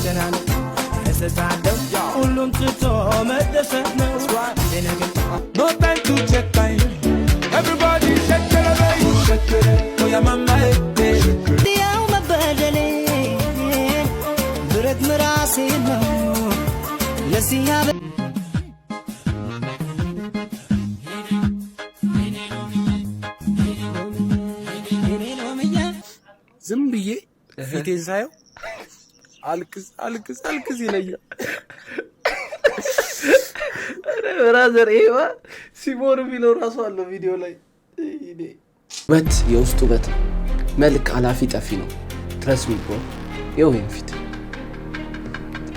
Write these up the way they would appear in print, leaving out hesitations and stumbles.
መጨናነቅ እስቃለሁ ሁሉም ትቶ መደሰት ነው የነገ። No time to check time. Everybody shake it, shake it. Oh yeah, mama, eh, eh. ያው መበደሌ ብረት ምራሴ ነው ለዚህ ያበ ዝም ብዬ ፊቴን ሳየው አልቅስ አልቅስ አልቅስ ይለኛል። Brother፣ ይሄማ ሲሞር የሚለው ራሱ አለው ቪዲዮ ላይ። ውበት የውስጥ ውበት ነው። መልክ አላፊ ጠፊ ነው። Trust me, bro። ይኸው ይሄን ፊት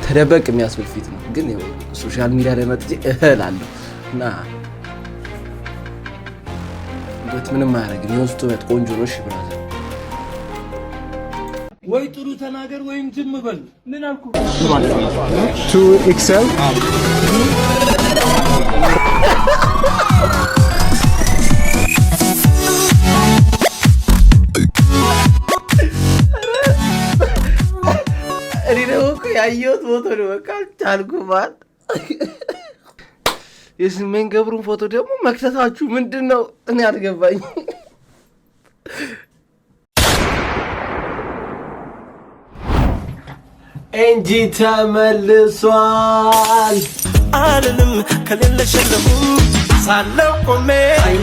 ተደበቅ የሚያስብል ፊት ነው። ግን ይኸው social media ላይ መጥቼ እህላለሁ እና ውበት ምንም አያደርግም። የውስጥ ውበት ቆንጆ ነው። እሺ brother። ወይ ጥሩ ተናገር ወይም ዝም በል። ምን አልኩ? 2 XL. እኔ ደግሞ እኮ ያየሁት ፎቶ ነው። በቃ አልቻልኩም። ማለት የስሜን ገብሩን ፎቶ ደግሞ መክተታችሁ ምንድን ነው? እኔ አልገባኝ። ኤንጂ ተመልሷል። አልልም ከሌለሽ የለሁም ሳለው ቆሜ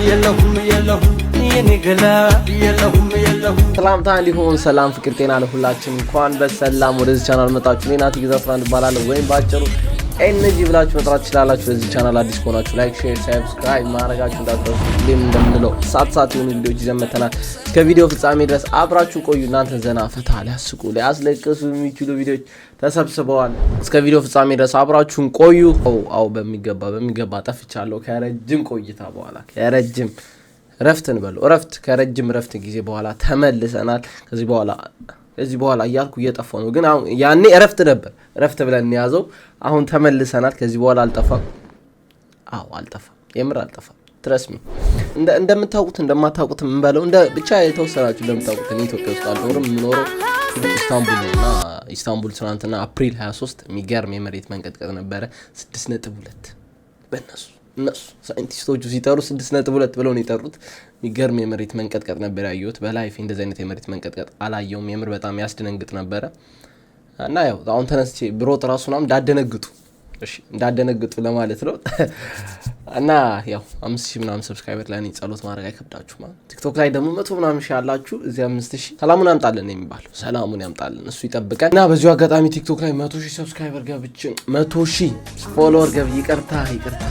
የለሁም የለሁም የኔ ገላ የለሁም የለሁም። ሰላምታ እንዲሆን ሰላም፣ ፍቅር፣ ጤና ለሁላችን። እንኳን በሰላም ወደዚህ ቻናል መጣችሁ። እኔ ናቲ ግዛ 11 እባላለሁ ወይም በአጭሩ ኤንጂ ብላችሁ መጥራት ትችላላችሁ። ለዚህ ቻናል አዲስ ከሆናችሁ like፣ share፣ subscribe ማድረጋችሁ እንዳትረሱ። ሁሌም እንደምንለው ሳት ሳት የሆኑ ቪዲዮዎች ይዘን መጥተናል። እስከ ቪዲዮ ፍጻሜ ድረስ አብራችሁ ቆዩ። እናንተ ዘና ፈታ ሊያስቁ ሊያስለቅሱ የሚችሉ ቪዲዮዎች ተሰብስበዋል። እስከ ቪዲዮ ፍጻሜ ድረስ አብራችሁን ቆዩ። አው በሚገባ በሚገባ ጠፍቻለሁ ከረጅም ቆይታ በኋላ፣ ከረጅም እረፍት እንበለው እረፍት፣ ከረጅም እረፍት ጊዜ በኋላ ተመልሰናል። ከዚህ በኋላ ከዚህ በኋላ እያልኩ እየጠፋሁ ነው፣ ግን አሁን ያኔ እረፍት ነበር፣ እረፍት ብለን እንያዘው። አሁን ተመልሰናል። ከዚህ በኋላ አልጠፋም። አዎ አልጠፋም፣ የምር አልጠፋም። Trust me። እንደምታውቁት እንደማታውቁት የምንበለው እንደ ብቻ የተወሰናችሁ እንደምታውቁት እኔ ኢትዮጵያ ውስጥ አልኖርም። የምኖረው ኢስታንቡል ነው እና ኢስታንቡል ትናንትና አፕሪል 23 የሚገርም የመሬት መንቀጥቀጥ ነበረ። 6.2 በእነሱ እነሱ ሳይንቲስቶቹ ሲጠሩ 6.2 ብለው ነው የጠሩት። የሚገርም የመሬት መንቀጥቀጥ ነበር ያየሁት። በ life እንደዚህ አይነት የመሬት መንቀጥቀጥ አላየውም። የምር በጣም ያስደነግጥ ነበረ እና ያው አሁን ተነስቼ ብሮጥ ራሱ ምናምን እንዳደነግጡ፣ እሺ እንዳደነግጡ ለማለት ነው። እና ያው 5,000 ምናምን subscriber ላይ እኔ ጸሎት ማድረግ አይከብዳችሁም። ቲክቶክ ላይ ደግሞ መቶ ምናምን ሺህ ያላችሁ እዚህ 5,000 ሰላሙን ያምጣልን ነው የሚባለው። ሰላሙን ያምጣልን፣ እሱ ይጠብቀን። እና በዚሁ አጋጣሚ ቲክቶክ ላይ 100,000 subscriber ገብቼ 100,000 follower ገብ ይቅርታ ይቅርታ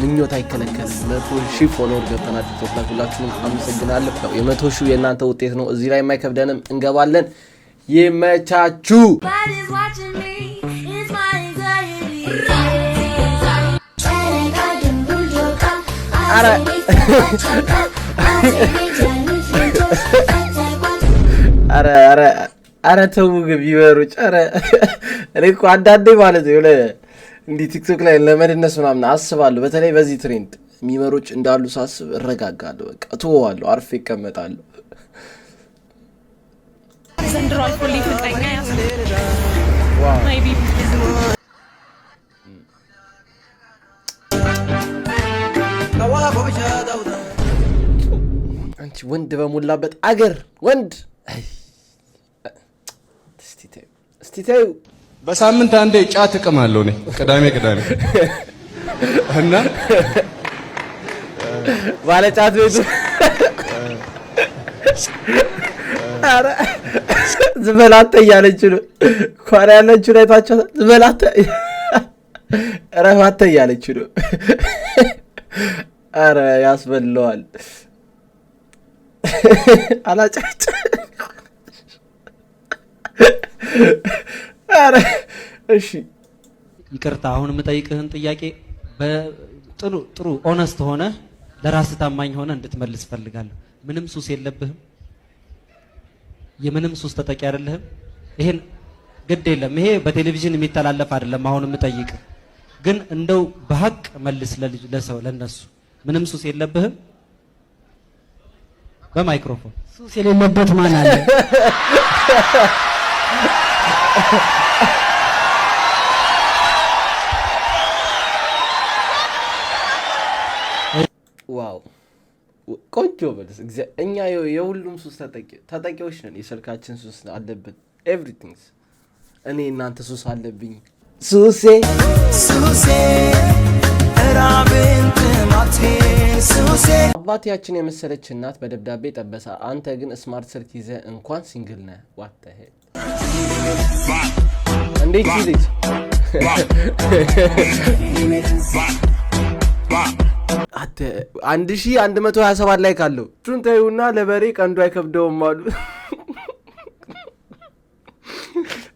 ምኞት አይከለከልም። 100,000 follower ገብተናል ቲክቶክ ላይ፣ ሁላችሁንም አመሰግናለሁ። ያው የ100,000 የእናንተ ውጤት ነው። እዚህ ላይ የማይከብደንም እንገባለን። ይመቻችሁ። Nobody's watching me. It's my anxiety. ኧረ ኧረ ኧረ ኧረ ተው ግን ቢበሩጭ። ኧረ እኔ እኮ አንዳንዴ ማለት ነው የሆነ እንዲህ ቲክቶክ ላይ ለመድነስ ምናምን አስባለሁ። በተለይ በዚህ trend የሚመሮች እንዳሉ ሳስብ እረጋጋለሁ። በቃ እተወዋለሁ፣ አርፌ እቀመጣለሁ። ዘንድሮ አልፎልኝ ፍቅረኛ ያዝ maybe። አንቺ ወንድ በሞላበት አገር ወንድ አይ፣ እስቲ ተይው፣ እስቲ ተይው። በሳምንት አንዴ ጫት እቅማለሁ እኔ ቅዳሜ ቅዳሜ እና ባለጫት ቤቱ ኧረ ዝም በል አንተ እያለችው ነው። ኳራ ያለችው ላይ ታቻት ዝም በል አንተ እረፍ አንተ እያለችው ነው። ኧረ ያስበለዋል። አላጫጭ ኧረ እሺ። ይቅርታ፣ አሁን የምጠይቅህን ጥያቄ በጥሩ ጥሩ honest ሆነ ለራስህ ታማኝ ሆነ እንድትመልስ ፈልጋለሁ። ምንም ሱስ የለብህም? የምንም ሱስ ተጠቂ አይደለህም? ይሄን ግድ የለም፣ ይሄ በቴሌቪዥን የሚተላለፍ አይደለም። አሁን የምጠይቅህ ግን እንደው በሀቅ መልስ ለልጅ ለሰው ለነሱ። ምንም ሱስ የለብህም? በማይክሮፎን። ሱስ የሌለበት ማን አለ? Wow፣ ቆንጆ መልስ። እኛ የሁሉም ሱስ ተጠቂዎች ነን። የስልካችን ሱስ አለብን። Everythings እኔ እናንተ ሱስ አለብኝ። ሱሴ ሱሴ ራብን ጥማቴ ሱሴ። አባት ያችን የመሰለች እናት በደብዳቤ ጠበሳ። አንተ ግን smart ስልክ ይዘህ እንኳን single ነህ። What the hell? እንዴት ልጅ 1127 like አለው። እሱን ተይውና ለበሬ ቀንዱ አይከብደውም አሉ።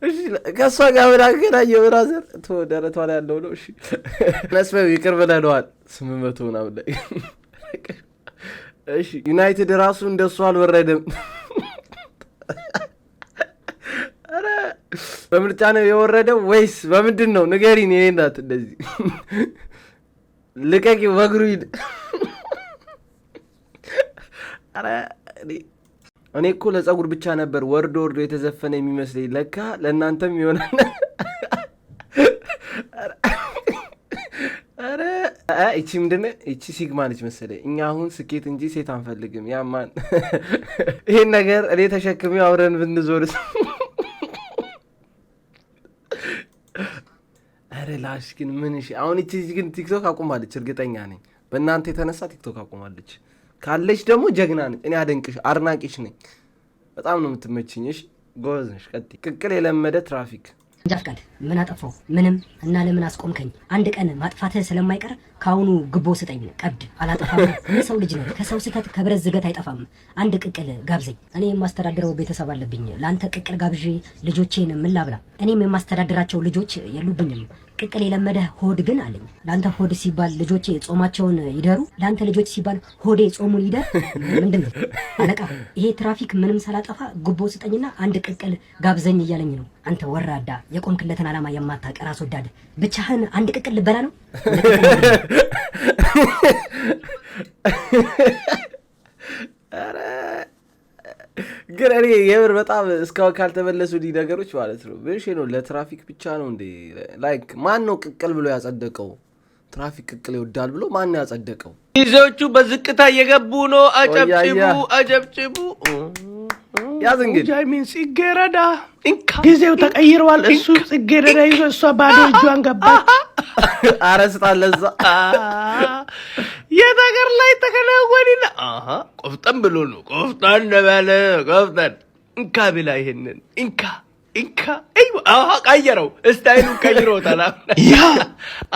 እሺ፣ ከእሷ ጋር ምን አገናኘው? Brother ደረቷ ላይ ያለው ነው። እሺ መስበብ ይቅር ብለነዋል። 800 ምናምን ላይ። እሺ፣ ዩናይትድ ራሱ እንደሱ አልወረደም። ኧረ በምርጫ ነው የወረደው ወይስ በምንድን ነው? ንገሪን። የኔ እናት እንደዚህ ልቀቂው፣ በእግሩ ሂድ። ኧረ እኔ እኮ ለጸጉር ብቻ ነበር ወርዶ ወርዶ የተዘፈነ የሚመስለኝ፣ ለካ ለእናንተም ይሆናል። ኧረ ይቺ ምንድን ነው? ይቺ sigma ነች መሰለኝ። እኛ አሁን ስኬት እንጂ ሴት አንፈልግም። ያማን ይሄን ነገር እኔ ተሸክሜው አብረን ብንዞርስ? ኧረ ላሽ ግን ምን እሺ። አሁን ይቺ ልጅ ግን ቲክቶክ አቁማለች፣ እርግጠኛ ነኝ። በእናንተ የተነሳ ቲክቶክ አቁማለች። ካለች ደግሞ ጀግና ነች። እኔ አደንቅሽ አድናቂሽ ነኝ። በጣም ነው የምትመችኝ። እሺ ጎበዝ ነሽ። ቀጥይ። ቅቅል የለመደ ትራፊክ። መንጃ ፍቃድ ምን አጠፋው? ምንም። እና ለምን አስቆምከኝ? አንድ ቀን ማጥፋትህ ስለማይቀር ከአሁኑ ግቦ ስጠኝ። ቀብድ አላጠፋም። የሰው ልጅ ነው። ከሰው ስህተት ከብረት ዝገት አይጠፋም። አንድ ቅቅል ጋብዘኝ። እኔ የማስተዳድረው ቤተሰብ አለብኝ። ለአንተ ቅቅል ጋብዤ ልጆቼን ምን ላብላ? እኔም የማስተዳድራቸው ልጆች የሉብኝም። ቅቅል የለመደ ሆድ ግን አለኝ። ለአንተ ሆድ ሲባል ልጆቼ ጾማቸውን ይደሩ? ለአንተ ልጆች ሲባል ሆዴ ጾሙን ይደር? ምንድን ነው አለቃ? ይሄ ትራፊክ ምንም ሳላጠፋ ጉቦ ስጠኝና አንድ ቅቅል ጋብዘኝ እያለኝ ነው። አንተ ወራዳ፣ የቆምክለትን ዓላማ የማታውቅ ራስ ወዳድ፣ ብቻህን አንድ ቅቅል ልበላ ነው? ግን እኔ የምር በጣም እስካሁን ካልተመለሱልኝ ነገሮች ማለት ነው። ምን ነው ለትራፊክ ብቻ ነው እንዴ? Like ማን ነው ቅቅል ብሎ ያጸደቀው? ትራፊክ ቅቅል ይወዳል ብሎ ማን ነው ያጸደቀው? ሚዜዎቹ በዝቅታ እየገቡ ነው። አጨብጭቡ፣ አጨብጭቡ። ያዝ እንግዲህ። ጃይሚን ጽጌረዳ ጊዜው ተቀይረዋል። እሱ ጽጌረዳ ይዞ እሷ ባዶ እጇን ገባች። አረ ስጣት ለዛ። የት ሀገር ላይ ተከናወንና ቆፍጠን ብሎ ነው። ቆፍጠን በለ ቆፍጠን እንካ ብላ ይሄንን እንካ እንካ። ቀየረው፣ style ኡን ቀይሮታል።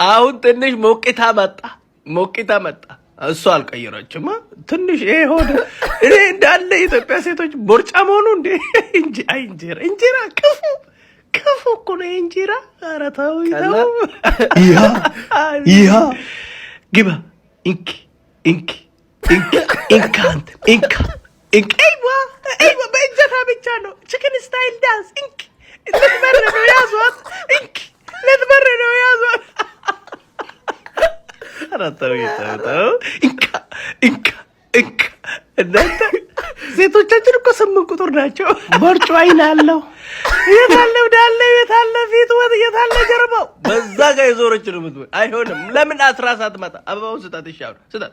አሁን ትንሽ ሞቅታ መጣ፣ ሞቅታ መጣ። እሱ አልቀየረችማ። ትንሽ ይሄ ሆድ እኔ እንዳለ የኢትዮጵያ ሴቶች ቦርጫ መሆኑ እንዴ እንጂ አይ እንጀራ እንጀራ ክፉ ክፉ እኮ ነው እንጀራ። ኧረ ተው ተው። ያ ግባ እንኪ እንኪ እንኪ እንካ አንተ እንካ እንኪ። አይዋ አይዋ በእጀታ ብቻ ነው chicken style dance። እንኪ ልትበር ነው ያዟት። እንኪ ልትበር ነው ያዟት። ኧረ ተው ተው ተው። እንካ እንካ እንካ። እናንተ ሴቶቻችን እኮ 8 ቁጥር ናቸው። ቦርጩ አይን አለው። የታለ ዳለ የታለ ፊቱ የታለ ጀርባው? በዛ ጋር የዞረች ነው የምትሆን። አይሆንም። ለምን 10 ሳትመጣ አበባውን ስጣት። እሺ አሁን ስጣት።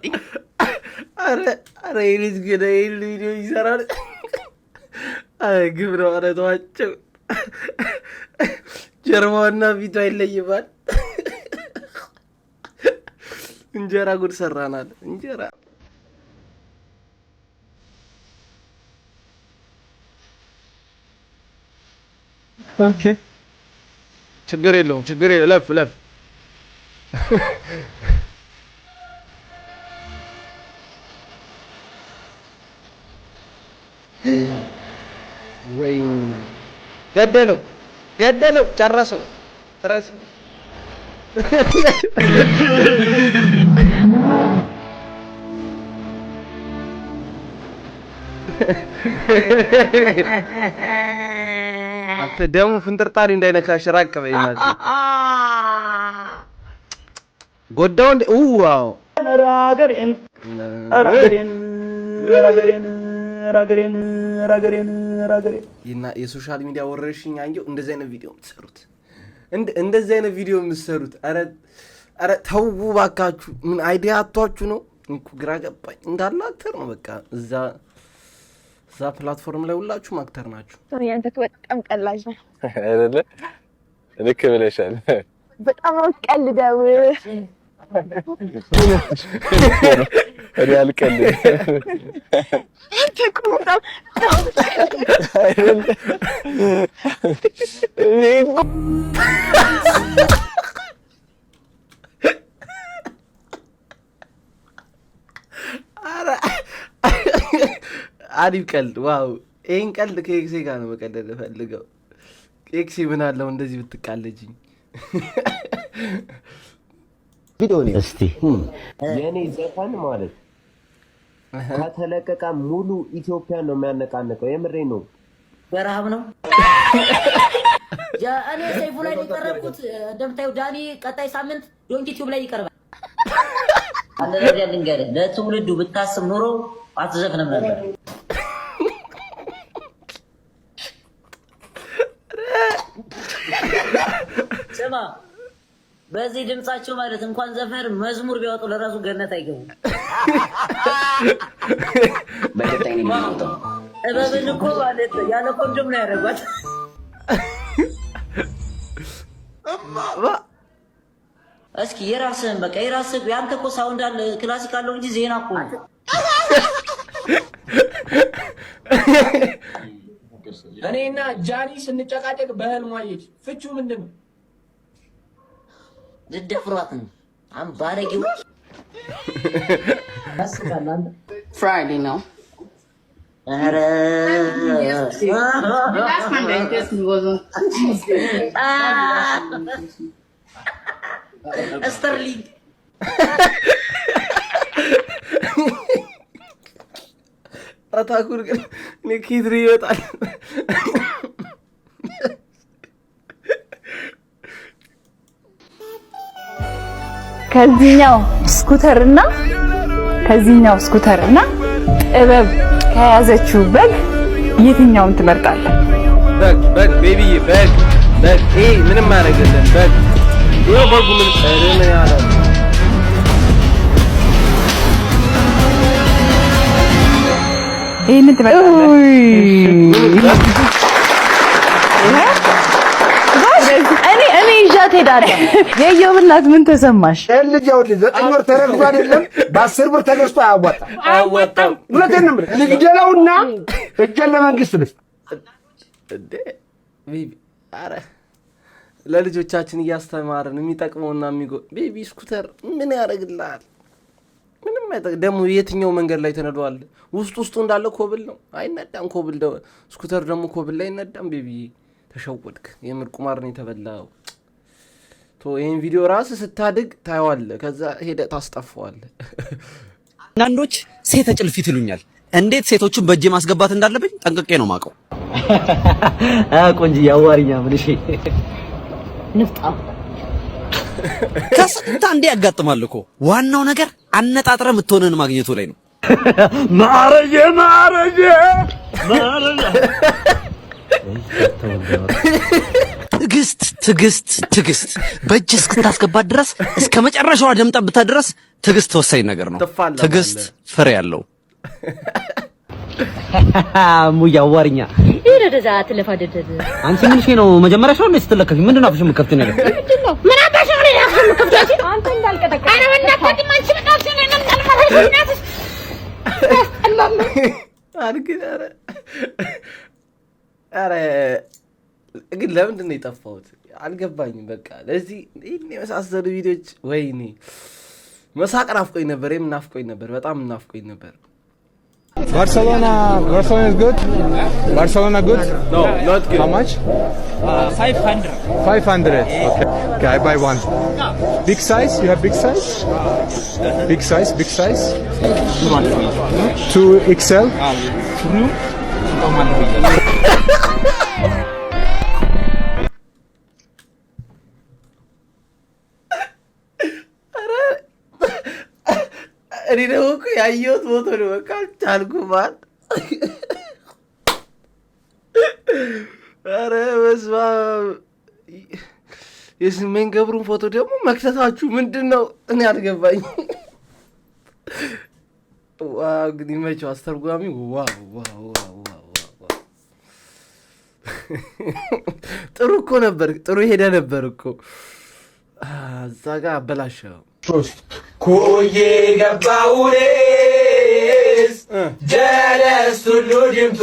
ኧረ ኧረ ይሄ ልጅ ግን ይሄ ቪዲዮ ይሰራል። አረ ግብ ነው። ኧረ ተዋቸው። ጀርባውና ፊቱ አይለይባል። እንጀራ ጉድ ሰራናል። እንጀራ Okay፣ ችግር የለውም። ችግር የለውም። ለፍ ለፍ። ወይ ገደለው፣ ገደለው፣ ጨረሰው። ጨረሰው። አንተ ደሙ ፍንጥርጣሪ እንዳይነካሽ ራቅ በይ ማለት ነው። ጎዳው እንዴ? Wow። የ social media ወረርሽኝ አየሁ። እንደዚህ አይነት ቪዲዮ የምትሰሩት እንደዚህ አይነት ቪዲዮ የምትሰሩት ኧረ ኧረ ተው ባካችሁ። ምን idea አጥቷችሁ ነው? እኮ ግራ ገባኝ። እንዳለ actor ነው በቃ። እዛ platform ላይ ሁላችሁም actor ናችሁ። አንተ እኮ በጣም ቀላጅ ነው። አይደለ? ልክ ብለሻል። በጣም ነው የምትቀልደው። እኔ አልቀልድም። አንተ እኮ በጣም አይደለ? እኔ እኮ ኧረ አሪፍ ቀልድ፣ wow! ይህን ቀልድ ከ ex ኤ ጋር ነው መቀለድ ፈልገው። Ex ኤ ምን አለው እንደዚህ ብትቃለጅኝ። እስቲ የእኔ ዘፈን ማለት ከተለቀቀ ሙሉ ኢትዮጵያን ነው የሚያነቃንቀው። የምሬ ነው። በረሃብ ነው። እኔ ሰይፉ ላይ ነው የቀረብኩት። እንደምታየው ዳኒ ቀጣይ ሳምንት Donkey Tube ላይ ይቀርባል። አንድ ነገር ልንገርህ፣ ለትውልዱ ብታስብ ኖሮ አትዘፍንም ነበር። ስማ፣ በዚህ ድምጻቸው ማለት እንኳን ዘፈን መዝሙር ቢያወጡ ለራሱ ገነት አይገቡም። በቀጣይ ነው የሚወጣው። ጥበብን እኮ ማለት ያለ ኮንዶም ነው ያደረጓት። እስኪ የራስህን በቃ የራስህ፣ ያንተ እኮ sound አለ፣ classic አለው እንጂ ዜና እኮ ነው። እኔና ጃኒ ስንጨቃጨቅ በህልሟ አየች። ፍቹ ምንድን ነው? ልደፍሯት ነው። አም ባለጌዎች ያስቃል። አንተ Friday ነው። ኧረ The last time that you tested me was on Tuesday. ስተርሊንግ። ኧረ ታኩር ግን እኔ ከየት ነው ይወጣል? ከዚህኛው scooter እና ጥበብ ከያዘችው በግ የትኛውን ትመርጣለህ? በግ፣ በግ baby ዬ፣ በግ፣ በግ። ይሄ ምንም አያደርግልን በግ። ይኸው በጉ ምን፣ ኧረ ምን ያህል ይህንን ትመርጣለህ? እኔ ይዣት ሄዳለሁ። የኢዮብ እናት ምን ተሰማሽ? ይህን ልጅ ይኸውልህ 9 ወር ተረግዞ አይደለም በ10 ብር ተገዝቶ አያዋጣም። አያዋጣም። እውነቴን ነው የምልህ። ልግደለውና እጄን ለመንግስት ልስጥ። እንዴ baby፣ ኧረ ለልጆቻችን እያስተማርን የሚጠቅመውና የሚጎ baby scooter ምን ያደርግልሃል? ምንም አይጠቅ ደግሞ የትኛው መንገድ ላይ ተነዷል? ውስጥ ውስጡ እንዳለ ኮብል ነው፣ አይነዳም። ኮብል scooter ደግሞ ኮብል ላይ አይነዳም። Baby ተሸወድክ። የምር ቁማር ነው የተበላው። ቶ ይህን ቪዲዮ ራስ ስታድግ ታየዋለህ፣ ከዛ ሄደ ታስጠፋዋለህ። አንዳንዶች ሴተ ጭልፊት ይሉኛል። እንዴት ሴቶችን በእጄ ማስገባት እንዳለብኝ ጠንቅቄ ነው ማውቀው። ቆንጆ አዋሪኛ ምን? እሺ ንፍጣም። ከስንት አንዴ ያጋጥማል እኮ። ዋናው ነገር አነጣጥረ የምትሆንን ማግኘቱ ላይ ነው። ማረጀ ማረጀ ማረጀ። ትዕግስት፣ ትዕግስት፣ ትዕግስት። በእጅ እስክታስገባት ድረስ፣ እስከ መጨረሻዋ ደም ጠብታ ድረስ ትዕግስት ወሳኝ ነገር ነው። ትፋለማለህ። ትዕግስት ፍሬ ያለው። ሙያ አዋሪኛ። ይሄ ወደዛ አትለፋደድ። አንቺ ምን ነው መጀመሪያ ሰው ነው ስትለከፊ ምንድን ነው አፍሽን የምትከፍቲው ነገር? ምንድን ነው? ምን አባሽ ነው እኔ አፍሽን የምከፍተው? አንተ እንዳልቀጠቀጥ። ኧረ በእናትህ አንቺ በጣም ሲሆን ነው እንዳልመረሽ እናትሽ ያስጠላል። አድግ ኧረ ኧረ ግን ለምንድን ነው የጠፋሁት? አልገባኝም። በቃ ለዚህ ይህን የመሳሰሉ ቪዲዮች ወይኔ መሳቅ ናፍቆኝ ነበር። ይህም ናፍቆኝ ነበር፣ በጣም ናፍቆኝ ነበር። Barcelona, Barcelona is good. Barcelona good? No, not good. How much? 500. 500. Okay. Okay, I buy one. Big size? You have big size? Big size, big size? 2 XL? ሱሪው እኔ ደግሞ እኮ ያየሁት ፎቶ ነው። በቃ አልቻልኩም። ማለት ኧረ በስመ አብ። የስሜን ገብሩን ፎቶ ደግሞ መክተታችሁ ምንድን ነው? እኔ አልገባኝ። Wow ግን ይመቸው አስተርጓሚ። Wow wow wow wow wow! ጥሩ እኮ ነበር፣ ጥሩ ሄደ ነበር እኮ፣ እዛ ጋር አበላሸው። ኩዬ ገባውሬስ ጀለስ ሁሉ ድምቱ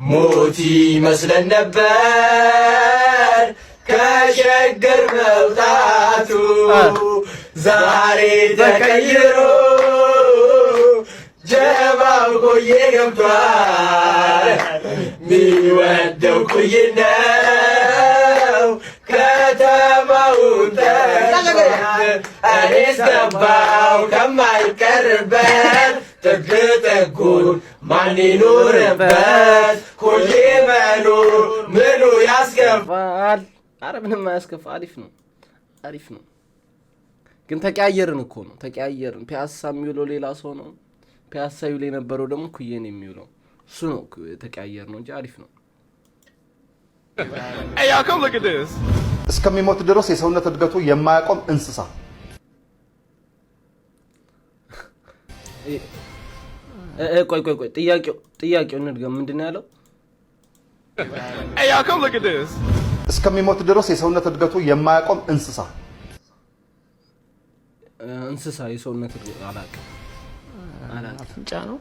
ሞቲ መስለን ነበር ከሸገር መውጣቱ፣ ዛሬ ተቀይሮ ጀባው ቆየ ገብቷል። ሚወደው ኩይ ነው ከተማውን ጠርቷል። እኔስ ገባው ከማይቀርበት ጥግ ጥጉን ማን ይኑርበት? ኩዬ መኖር ምኑ ያስገፋል? አረ ምንም አያስከፋ። አሪፍ ነው፣ አሪፍ ነው። ግን ተቀያየርን እኮ ነው፣ ተቀያየርን። ፒያሳ የሚውለው ሌላ ሰው ነው። ፒያሳ ይውል የነበረው ደግሞ ኩዬ ነው የሚውለው። እሱ ነው ተቀያየር ነው እንጂ አሪፍ ነው። እስከሚሞት ድረስ የሰውነት እድገቱ የማያቆም እንስሳ። ቆይ ቆይ ቆይ፣ ጥያቄው እንድገም። ምንድን ነው ያለው? እስከሚሞት ድረስ የሰውነት እድገቱ የማያቆም እንስሳ። እንስሳ የሰውነት እድገቱ አላውቅም። አፍንጫ ነው።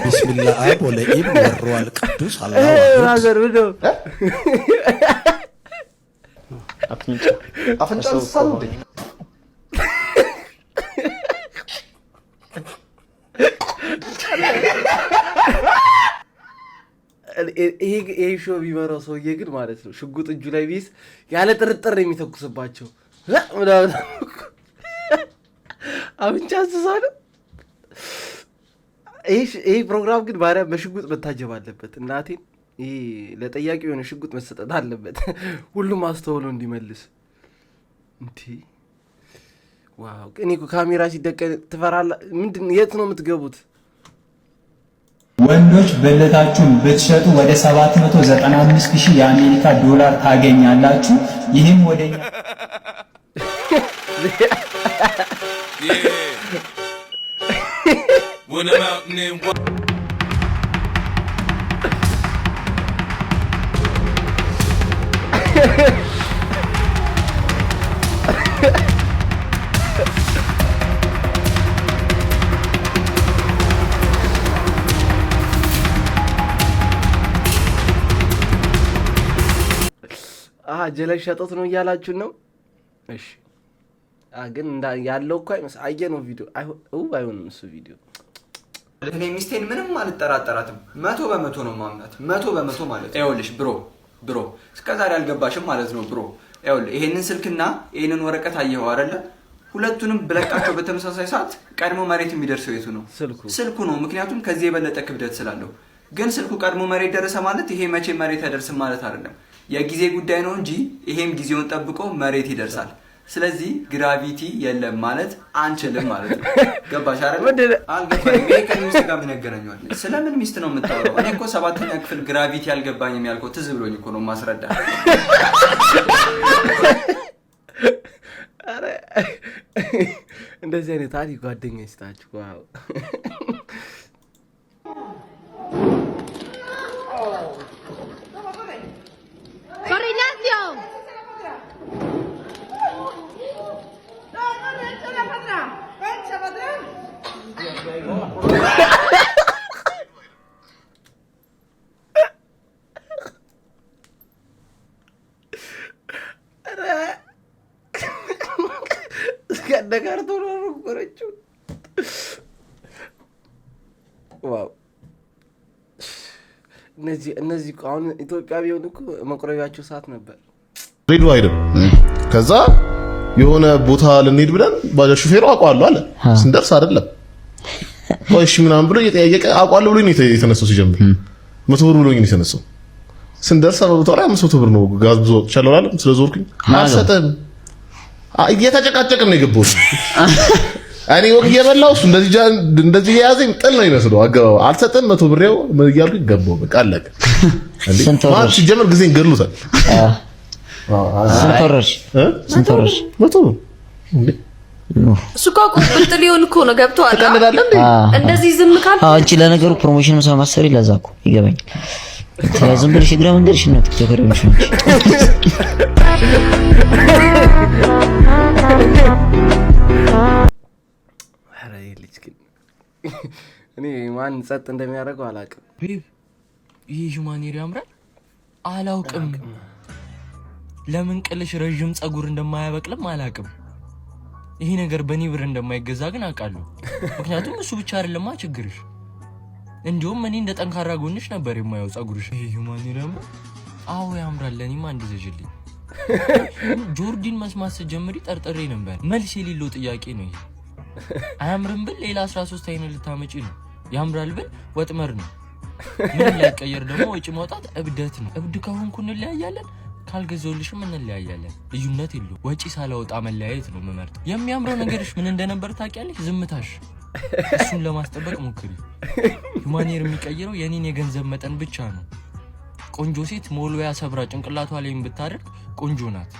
ቢስሚላህ አብ ወለኢብ ወሩሃል ቅዱስ አላሁ Brother ምንድን ነው? አፍንጫ። አፍንጫ እንስሳ ነው እንዴ? ይሄ show የሚመራው ሰውዬ ግን ማለት ነው ሽጉጥ እጁ ላይ ቢይዝ ያለ ጥርጥር የሚተኩስባቸው ምናምን። አፍንጫ እንስሳ ነው። ይሄ ፕሮግራም ግን ባሪያ በሽጉጥ መታጀብ አለበት። እናቴን ይሄ ለጠያቂው የሆነ ሽጉጥ መሰጠት አለበት፣ ሁሉም አስተውሎ እንዲመልስ። እንዴ wow! እኔ እኮ ካሜራ ሲደቀን ትፈራላ። ምንድን የት ነው የምትገቡት? ወንዶች ብልታችሁን ብትሸጡ ወደ 795 ሺህ የአሜሪካ ዶላር ታገኛላችሁ። ይህም ወደኛ When I'm out and ጀለስ ሸጦት ነው እያላችሁን ነው? እሺ ግን ያለው እኮ አይመስል አየህ ነው ቪዲዮ አይሆንም እሱ ቪዲዮ። እኔ ሚስቴን ምንም አልጠራጠራትም። 100% ነው ማምናት፣ 100% ማለት ነው። ይኸውልሽ bro bro እስከ ዛሬ አልገባሽም ማለት ነው bro። ይኸውልህ ይሄንን ስልክና ይሄንን ወረቀት አየኸው አይደለ? ሁለቱንም ብለቃቸው በተመሳሳይ ሰዓት ቀድሞ መሬት የሚደርሰው የቱ ነው? ስልኩ ነው። ምክንያቱም ከዚህ የበለጠ ክብደት ስላለው። ግን ስልኩ ቀድሞ መሬት ደረሰ ማለት ይሄ መቼ መሬት አይደርስም ማለት አይደለም። የጊዜ ጉዳይ ነው እንጂ ይሄም ጊዜውን ጠብቆ መሬት ይደርሳል። ስለዚህ gravity የለም ማለት አንችልም ማለት ነው። ገባሽ አይደል? አልገባኝም። ይሄ ከሚስት ጋር ምን ያገናኘዋል? ስለምን ሚስት ነው የምታወራው? እኔ እኮ ሰባተኛ ክፍል gravity አልገባኝም ያልከው ትዝ ብሎኝ እኮ ነው ማስረዳ። ኧረ እንደዚህ አይነት አሪፍ ጓደኛ ይስጣችሁ። Wow። ¡Corre, Ignacio! No, corre, échala para atrás. Echa para atrás. እስከነ ካርቶኗ ወረወረችው። Wow፣ እነዚህ እኮ አሁን ኢትዮጵያ ቢሆን እኮ መቁረቢያቸው ሰዓት ነበር። ሬድ አይደል? ከዛ የሆነ ቦታ ልንሄድ ብለን ባጃጅ ሹፌሩ አውቀዋለሁ አለ። ስንደርስ አይደለም ቆይ እሺ ምናምን ብሎ እየጠያየቀ አውቀዋለሁ ብሎኝ ነው የተነሳው። ሲጀምር 100 ብር ብሎኝ ነው የተነሳው። ስንደርስ ቦታው ላይ 500 ብር ነው፣ ጋዝ ብዙ ወጥቻለሁ አላለም። ስለዞርኩኝ አልሰጠህም። እየተጨቃጨቅን ነው የገባሁት። እኔ ወግ እየበላሁ እሱ እንደዚህ እንደዚህ የያዘኝ ጥል ነው ይመስለው አገባው። አልሰጥም 100 ብር ይኸው ምን እያልኩኝ ገባሁ። በቃ አለቀ። ማለት ሲጀምር ጊዜን ገድሉታል። ስንት ወረድሽ? ስንት ወረድሽ? 100 ብር እንዴ እሱ እኮ አውቆ ብልጥ ሊሆን እኮ ነው። ገብቶሃል? ትቀልዳለህ እንዴ? እንደዚህ ዝም ካልክ አንቺ ለነገሩ promotion ስለማትሰሪ ለዛ እኮ ይገባኛል። ዝም ብለሽ እግረ መንገድሽን ነው TikToker የሆንሽው እንጂ። ኧረ ይህ ልጅ ግን እኔ ማን ጸጥ እንደሚያደርገው አላውቅም። Babe፣ ይህ human hair ያምራል። አላውቅም ለምን ቅልሽ ረዥም ጸጉር እንደማያበቅልም አላውቅም። ይሄ ነገር በእኔ ብር እንደማይገዛ ግን አውቃለሁ። ምክንያቱም እሱ ብቻ አይደለማ ችግርሽ። እንዲሁም እኔ እንደ ጠንካራ ጎንሽ ነበር የማየው ጸጉርሽ። ይሄ human hair ያምራል። አዎ ያምራል። ለእኔማ አንድ ዘዥልኝ። ጆርዲን መስማት ስትጀምሪ ጠርጥሬ ነበር። መልስ የሌለው ጥያቄ ነው ይሄ። አያምርም ብል ሌላ 13 አይነት ልታመጪ ነው። ያምራል ብል ወጥመር ነው። ምንም ላይቀየር ደግሞ ወጪ ማውጣት እብደት ነው። እብድ ከሆንኩ እንለያያለን፣ ካልገዛሁልሽም እንለያያለን። ልዩነት የለውም። ወጪ ሳላወጣ መለያየት ነው የምመርጠው። የሚያምረው ነገርሽ ምን እንደነበር ታውቂያለሽ? ዝምታሽ። እሱን ለማስጠበቅ ሞክሪ። Human hair የሚቀይረው የኔን የገንዘብ መጠን ብቻ ነው። ቆንጆ ሴት ሞልዌያ ሰብራ ጭንቅላቷ ላይም ብታደርግ ቆንጆ ናት።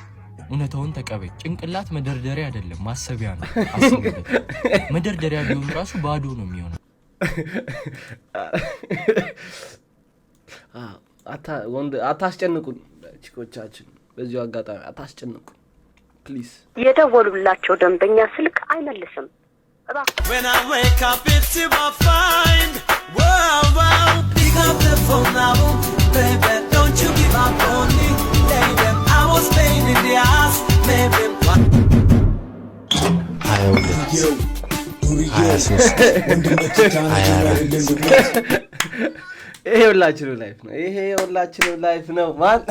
እውነታውን ተቀበይ። ጭንቅላት መደርደሪያ አይደለም፣ ማሰቢያ ነው። አስቢበት። መደርደሪያ ቢሆን ራሱ ባዶ ነው የሚሆነው። ወንድ አታስጨንቁን፣ ቺኮቻችን። በዚሁ አጋጣሚ አታስጨንቁን please። የደወሉላቸው ደንበኛ ስልክ አይመልስም። When I wake up, it's you I find. Whoa, whoa. Pick up the phone now, baby. Don't you give up on me, lady. I was pain in the ass, maybe. 22, 23, 24. ይሄ የሁላችንም life ነው። ይሄ የሁላችንም life ነው። ማን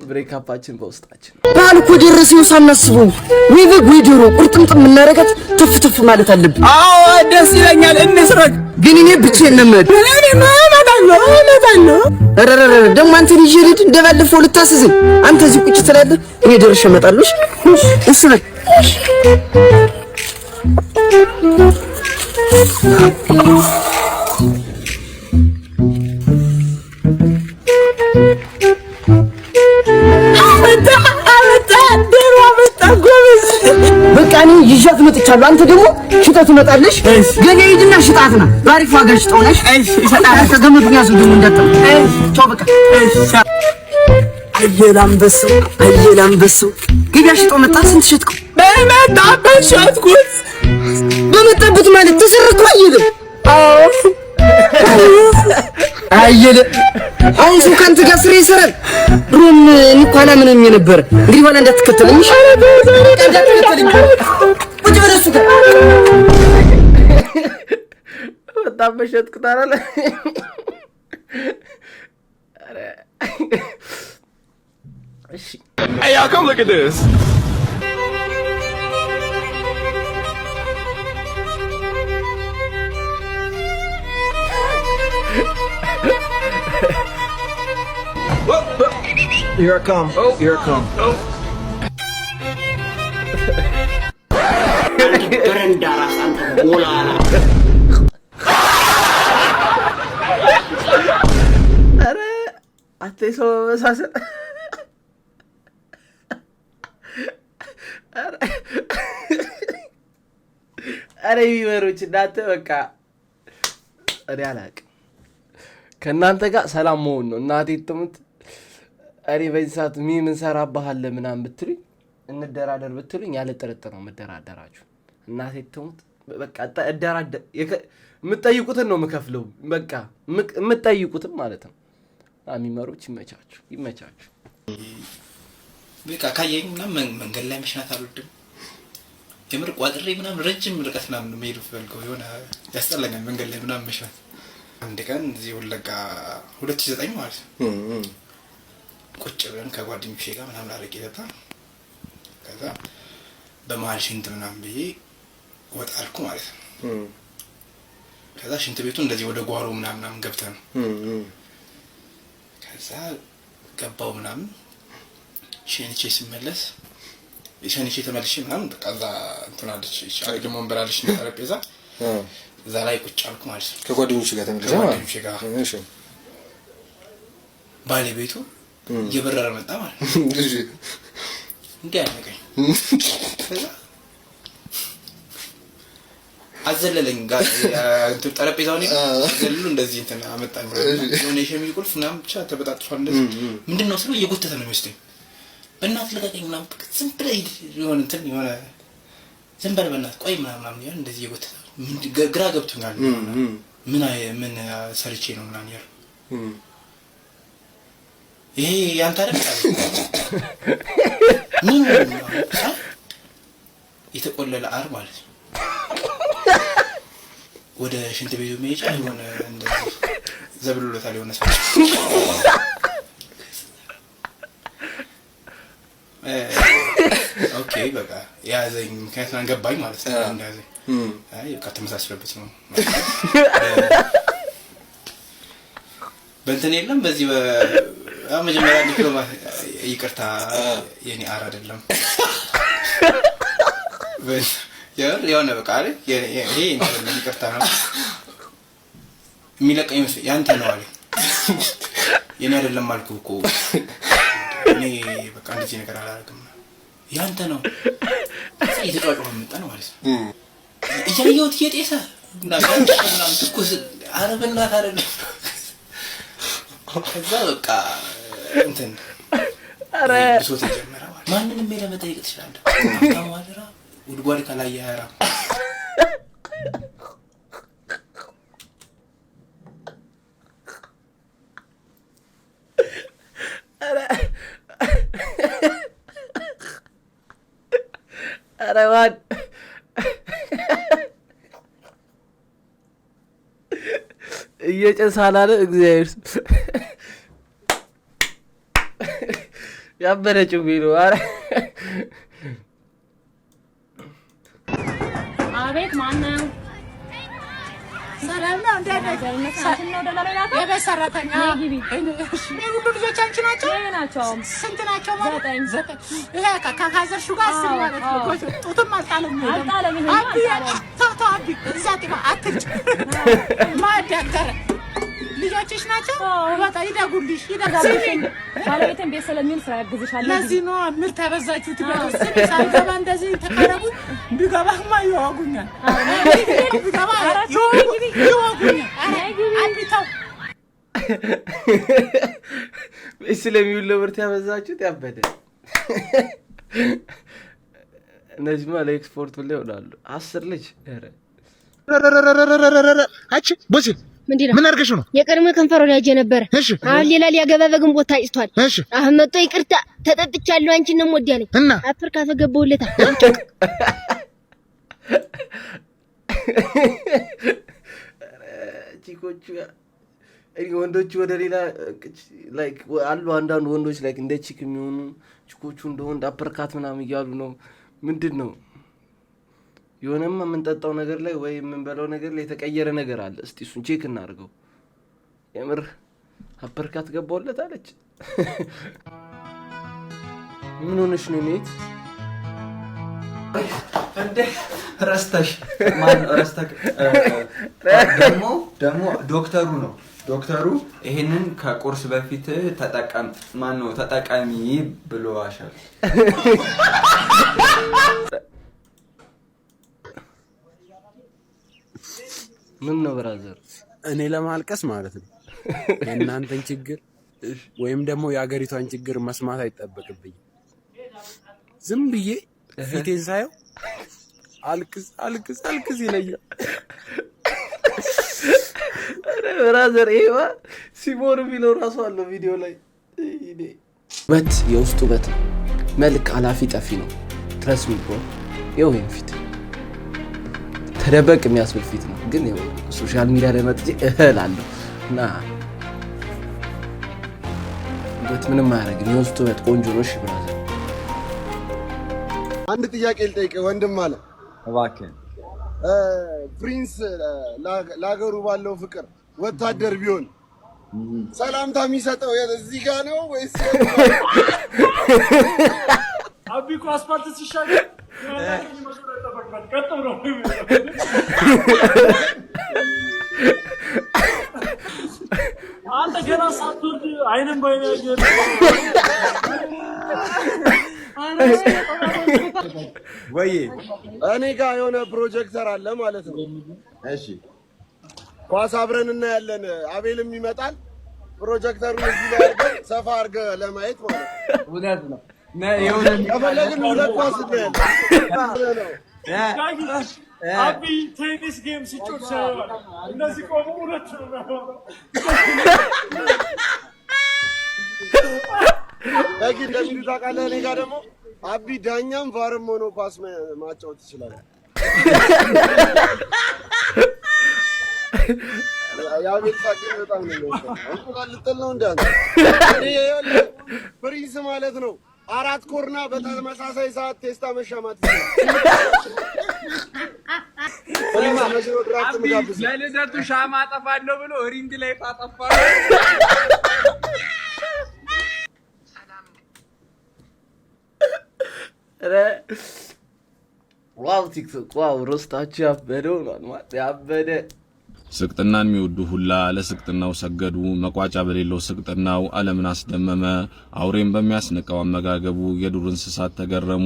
breakup ኣችን በውስጣችን በዓል እኮ ደረሰ ሳናስበው። ወይ በግ ወይ ዶሮ ቁርጥምጥም የምናረጋት ትፍ ትፍ ማለት አለብን። አዎ ደስ ይለኛል፣ እንስረቅ። ግን እኔ ብቻዬን ነው የምሄድ። እኔማ እመጣለሁ እመጣለሁ። ኧረ ኧረ ኧረ ደግሞ አንተን ይዤ ልሂድ? እንደባለፈው ልታስይዘኝ? አንተ እዚህ ቁጭ ትላለህ፣ እኔ ደርሼ እመጣለሁ። እሺ እሺ በል። አመጣ አመጣ ዶሮ አመጣ ጎበዝ። በቃ እኔ ይዣት መጥቻለሁ። አንተ ደግሞ ሽጠህ ትመጣለሽ። ገበያ ሂድና ሽጣት ና። በአሪፍ ዋጋ ሽጠው ነሽ። እሺ እሸጣለሁ። አንተ ገመዱን ያዘው ደግሞ እንዳትጥል። ቻው በቃ። አየለ አንበሳው፣ አየለ አንበሳው ገበያ ሽጦ መጣ። ስንት ሸጥከው? በመጣበት ሸጥኩት። በመጣበት ማለት ተሰረኩ። አየለ አዎ አየለ አሁን ሰው ከአንተ ጋር ስራ ይሰራል። ድሮም እኔ እኮ አላምንም የነበረ። እንግዲህ በኋላ እንዳትከተለኝ እሺ? በቃ እንዳትከተለኝ። ቁጭ በል እሱ ጋር። በጣም በሸጥኩት አላለ። ኧረ እሺ። Hey, y'all, come look at this. Here I come. Oh, here I come. Oh. በረንዳ ራስ አንተ ቦላላ። ኧረ አንተ የሰው መመሳሰል። ኧረ የሚመሮች እናንተ በቃ እኔ አላውቅም። ከእናንተ ጋር ሰላም መሆን ነው። እናቴ ትሙት እኔ በዚህ ሰዓት meme እንሰራብሃለን ምናምን ብትሉኝ፣ እንደራደር ብትሉኝ ያለ ጥርጥር ነው የምደራደራችሁ። እናቴ ትሙት በቃ እደራደር፣ የምትጠይቁትን ነው የምከፍለው። በቃ የምትጠይቁትን ማለት ነው። ሚመሮች ይመቻችሁ፣ ይመቻችሁ። በቃ ካየኝ ምናምን መንገድ ላይ መሽናት አልወድም። የምር ቋጥሬ ምናምን ረጅም ርቀት ምናምን ነው መሄድ ፈልገው፣ የሆነ ያስጠላኛል መንገድ ላይ ምናምን መሽናት። አንድ ቀን እዚህ ወለጋ 2009 ማለት ነው ቁጭ ብለን ከጓደኞቼ ጋር ምናምን አረቄ ጠጣ። ከዛ በመሀል ሽንት ምናምን ብዬ ወጣ አልኩ ማለት ነው። ከዛ ሽንት ቤቱ እንደዚህ ወደ ጓሮ ምናምን ምናምን ገብተህ ነው። ከዛ ገባው ምናምን ሸንቼ ስመለስ ሸንቼ ተመልሼ ምናምን በቃ እዛ እንትን አለች አግድም ወንበር አለች እና ጠረጴዛ እዛ ላይ ቁጭ አልኩ ማለት ነው። ከጓደኞች ጋር ተመልሰህ ማለት ነው? ከጓደኞቼ ጋር። ባለቤቱ እየበረረ መጣ ማለት ነው። እንዲህ አነቀኝ። ከዛ አዘለለኝ፣ ጠረጴዛውን ዘልሉ እንደዚህ እንትን አመጣኝ። የሆነ የሸሚዝ ቁልፍ ምናምን ብቻ ተበጣጥሷል። እንደዚህ ምንድን ነው ስለው እየጎተተ ነው የሚወስደኝ። በእናትህ ልቀቀኝ ምናምን፣ ዝም ብለህ ሂድ፣ የሆነ እንትን የሆነ ዝም በል በእናትህ ቆይ ምናምን ምናምን እያለ እንደዚህ እየጎተተ ግራ ገብቶኛል። ምን ሰርቼ ነው ምናምን እያልኩ ይሄ ያንተ አይደል ምን የተቆለለ አር ማለት ነው። ወደ ሽንት ቤቱ መሄጃ የሆነ እንደዚህ ዘብሎታል የሆነ ሰው። Okay በቃ የያዘኝ ምክንያት ገባኝ ማለት ነው። እንደያዘኝ አይ በቃ ተመሳስሎበት ነው። በእንትን የለም በዚህ መጀመሪያ ዲፕሎማ ይቅርታ የኔ አር አይደለም የሆነ በቃ አይደል ይሄ ይቅርታ ነው የሚለቀኝ ይመስለኝ ያንተ ነው አለኝ። የኔ አይደለም አልኩህ እኮ እኔ በቃ እንደዚህ ነገር አላደርግም። ያንተ ነው እየተጫጫሁ መጣ ነው ማለት ነው። እያየሁት እየጤሰ ምናምን ትኩስ ኧረ በእናትህ አይደለም። ከዛ በቃ እንትን ብሶት የጀመረ ማለት ማንንም ሄደህ መጠየቅ ትችላለህ። ሀብታሙ ጉድጓድ ከላይ ያያራም። ኧረ ማን እየጨሰ አላለ እግዚአብሔር ያበደ ጭዌ ነው። ኧረ አቤት ማነው? ሰላም ነው። እንዴት ነሽ? የቤት ሰራተኛ የሁሉ ልጆች አንቺ ናቸው? ስንት ናቸው ማለት? ዘጠኝ። ይሄ ከፋዘርሹ ጋር 10 ማለት ነው። ጡትም አልጣለም። አቢ ተው ተው፣ አቢ እዛ ጥባ አትርጭ። ማዳገረ ልጆችሽ ናቸው። በቃ ይደጉልሽ፣ ይደጉልሽ። ባለቤቴን ቤት ስለሚውል ስራ ያግዝሻል። ለዚህ ነው ምርት ያበዛችሁት። ቤት ውስጥ ሳልገባ እንደዚህ ተካረጉ። ቢገባማ ይዋጉኛል፣ ቢገባ ይዋጉኛል። አቢ ተው። ቤት ስለሚውል ነው ምርት ያበዛችሁት። ያበደ እነዚህማ ለኤክስፖርት ሁላ ይሆናሉ። 10 ልጅ አንቺ ቦሴ ምን አድርገሽ ነው? የቀድሞ ከንፈር ወዳጄ ነበር። አሁን ሌላ ሊያገባ በግንቦት ታጭቷል። አሁን መጥቶ ይቅርታ ተጠጥቻለሁ አንቺን ነው የምወድ ያለኝ። እና አፍር ካፈገባሁለታ። chick ኦቹ ወንዶቹ ወደ ሌላ like አሉ። አንዳንድ ወንዶች like እንደ chick የሚሆኑ chick ኦቹ እንደ ወንድ uppercut ምናምን እያሉ ነው። ምንድን ነው የሆነማ የምንጠጣው ነገር ላይ ወይ የምንበላው ነገር ላይ የተቀየረ ነገር አለ። እስቲ እሱን check እናድርገው። የምር uppercut ገባሁለት አለች። ምን ሆነሽ ነው ኔት? እንዴ ረስተሽ ማን ረስተክ? ደግሞ ዶክተሩ ነው። ዶክተሩ ይሄንን ከቁርስ በፊት ተጠቀም ማን ነው ተጠቀሚ ብሎሻል። ምን ነው brother? እኔ ለማልቀስ ማለት ነው የእናንተን ችግር ወይም ደግሞ የአገሪቷን ችግር መስማት አይጠበቅብኝም። ዝም ብዬ ፊቴን ሳየው አልቅስ አልቅስ አልቅስ ይለኛል። Brother ይሄማ ሲሞር የሚለው ራሱ አለው ቪዲዮ ላይ። ውበት የውስጥ ውበት ነው። መልክ አላፊ ጠፊ ነው። Trust me bro። ይኸው ይሄን ፊት ተደበቅ የሚያስብል ፊት ነው። ግን ይኸው social media ላይ መጥቼ እህላለሁ እና ውበት ምንም አያደርግም። የውስጥ ውበት ቆንጆ ነው። እሺ brother፣ አንድ ጥያቄ ልጠይቅህ ወንድም አለ። እባክህ። Prince ለሀገሩ ባለው ፍቅር ወታደር ቢሆን ሰላምታ የሚሰጠው እዚህ ጋር ነው ወይስ? አቢ እኮ አስፋልት ሲሻገር ቀጥ ብሎ አንተ ገና ሳትወርድ አይንም ባይን ያየህ ወይ እኔ ጋር የሆነ ፕሮጀክተር አለ ማለት ነው። እሺ፣ ኳስ አብረን እናያለን። አቤልም ይመጣል። ፕሮጀክተሩን እዚህ ላይ አድርገን ሰፋ አድርገህ ለማየት ማለት ነው። እውነት ነው። ከፈለግን ሁለት ኳስ እናያለን። አቢ ቴኒስ game ሲጮት ሳይሆን እነዚህ ቆሙ ሁለቱ ነው። በጊ እንደሚሉ ታውቃለህ። እኔ ጋር ደግሞ አቢ ዳኛም VAR ም ሆኖ ኳስ ማጫወት ይችላል። የአቤል ሳቅ ግን በጣም ነው የሚወደው። እንቁላል ልጥል ነው እንደ አንተ። እኔ ይኸውልህ ፕሪንስ ማለት ነው። አራት ኮርና በተመሳሳይ ሰዓት ቴስታ መሻማት ይችላል። ፕሪንስ መቼ ነው ድራፍት የምጋብዝህ? ለልደቱ ሻማ አጠፋለሁ ብሎ ring light አጠፋ። ኧረ wow ቲክቶክ wow፣ roast ኣችሁ ያበደ ሆኗል ማለት ያበደ። ስቅጥናን የሚወዱ ሁላ ለስቅጥናው ሰገዱ። መቋጫ በሌለው ስቅጥናው ዓለምን አስደመመ። አውሬን በሚያስንቀው አመጋገቡ የዱር እንስሳት ተገረሙ።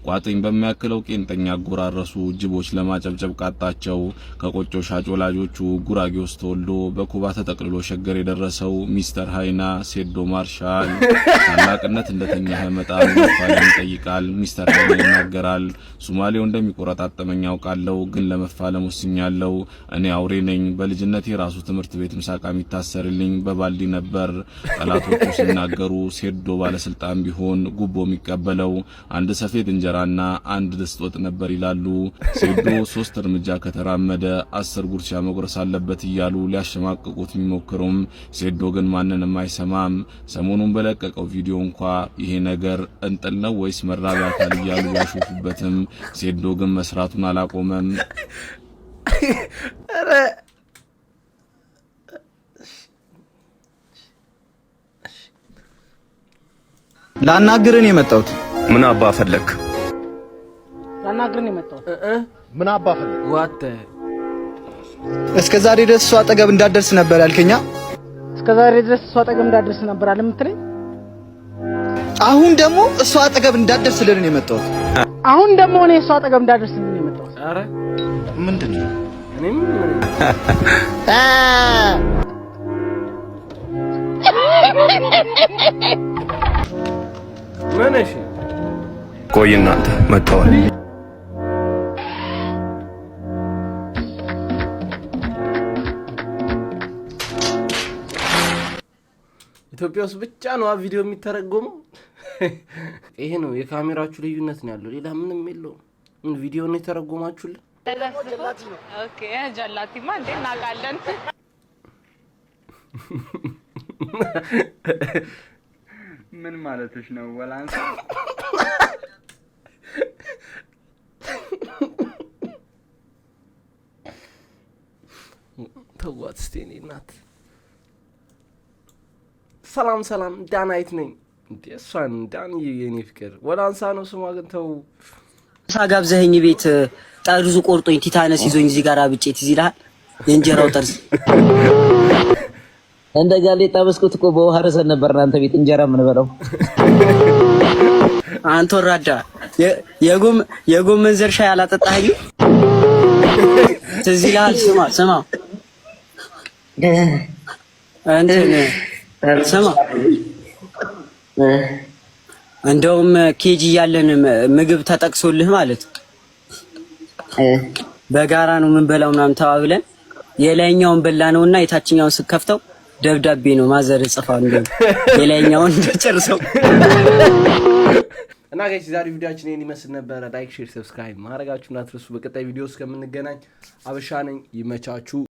ቋጥኝ በሚያክለው ቄንጠኛ አጎራረሱ ጅቦች ለማጨብጨብ ቃጣቸው። ከቆጮ ሻጭ ወላጆቹ ጉራጌ ውስጥ ተወልዶ በኩባ ተጠቅልሎ ሸገር የደረሰው ሚስተር ሃይና ሴዶ ማርሻል ታላቅነት እንደተኛ መጣል መፋለም ይጠይቃል። ሚስተር ሃይና ይናገራል። ሱማሌው እንደሚቆረጣጠመኝ አውቃለሁ፣ ግን ለመፋለም ወስኛለሁ። እኔ አውሬ ነኝ። በልጅነቴ ራሱ ትምህርት ቤት ምሳቃ የሚታሰርልኝ በባልዲ ነበር። ጠላቶቹ ሲናገሩ ሴዶ ባለስልጣን ቢሆን ጉቦ የሚቀበለው አንድ ሰፌድ እንጀራና አንድ ድስት ወጥ ነበር ይላሉ። ሴዶ 3 እርምጃ ከተራመደ 10 ጉርሻ መጉረስ አለበት እያሉ ሊያሸማቅቁት የሚሞክሩም ሴዶ ግን ማንንም አይሰማም። ሰሞኑን በለቀቀው ቪዲዮ እንኳ ይሄ ነገር እንጥል ነው ወይስ መራቢያ አካል እያሉ ያሾፉበትም ሴዶ ግን መስራቱን አላቆመም። ኧረ ላናግርህ ነው የመጣሁት። ምን አባ ፈለክ? ላናግርህ ነው የመጣሁት። ምን አባ ፈለክ? What? እስከ ዛሬ ድረስ እሷ አጠገብ እንዳትደርስ ነበር ያልከኛ። እስከ ዛሬ ድረስ እሷ አጠገብ እንዳትደርስ ነበር አለ የምትለኝ? አሁን ደግሞ እሷ አጠገብ እንዳትደርስ ልልህ ነው የመጣሁት። አሁን ደግሞ እኔ እሷ አጠገብ እንዳትደርስ ልልህ ነው የመጣሁት። ኧረ ምንድን ነው? እኔም ምን እሺ ቆይ እናንተ መጥተዋል። ኢትዮጵያ ውስጥ ብቻ ነው ቪዲዮ የሚተረጎመው። ይሄ ነው የካሜራችሁ ልዩነት ነው ያለው፣ ሌላ ምንም የለውም። ምን ቪዲዮ ነው የተረጎማችሁልን? Okay፣ ጀላቲማ እንዴ እናውቃለን። ምን ማለትሽ ነው? ወላንሳ ተዋት እስቲ እኔ እናት። ሰላም ሰላም፣ ዳናይት ነኝ። እንዴ እሷን ዳንዬ የኔ ፍቅር ወላንሳ ነው ስሟ፣ ግን ተው። ምሳ ጋብዘኸኝ ቤት ጠርዙ ቆርጦኝ ቲታነስ ይዞኝ እዚህ ጋር አብጬ ትዝ ይልሃል? የእንጀራው ጠርዝ እንደ ጋዜጣ መስኮት እኮ በውሃ ረሰን ነበር እናንተ ቤት እንጀራ የምንበላው። አንተ ወራዳ የጎመን ዘር ሻይ አላጠጣኸኝም? ትዝ ይልሃል? ስማ ስማ እንትን ስማ፣ እንደውም KG እያለን ምግብ ተጠቅሶልህ ማለት በጋራ ነው የምንበላው ምናምን ተባብለን የላይኛውን በላ ነውና የታችኛውን ስከፍተው ደብዳቤ ነው mother ጽፋ፣ እንደው የላይኛውን እንደጨርሰው። እና guys ዛሬ ቪዲዮአችን ይሄን ይመስል ነበረ። Like፣ share፣ subscribe ማድረጋችሁን አትርሱ። በቀጣይ ቪዲዮ እስከምንገናኝ አበሻ ነኝ። ይመቻችሁ።